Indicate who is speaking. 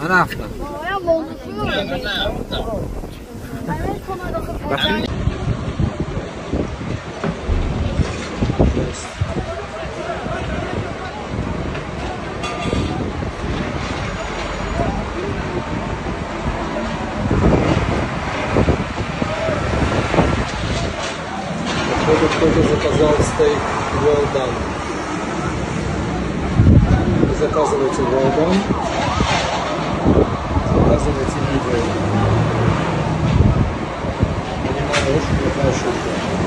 Speaker 1: Рафтам. Походу, кто-то заказал стейк well done. Заказывайте well done. Заказывайте видео. Понимаю, очень плохая шутка.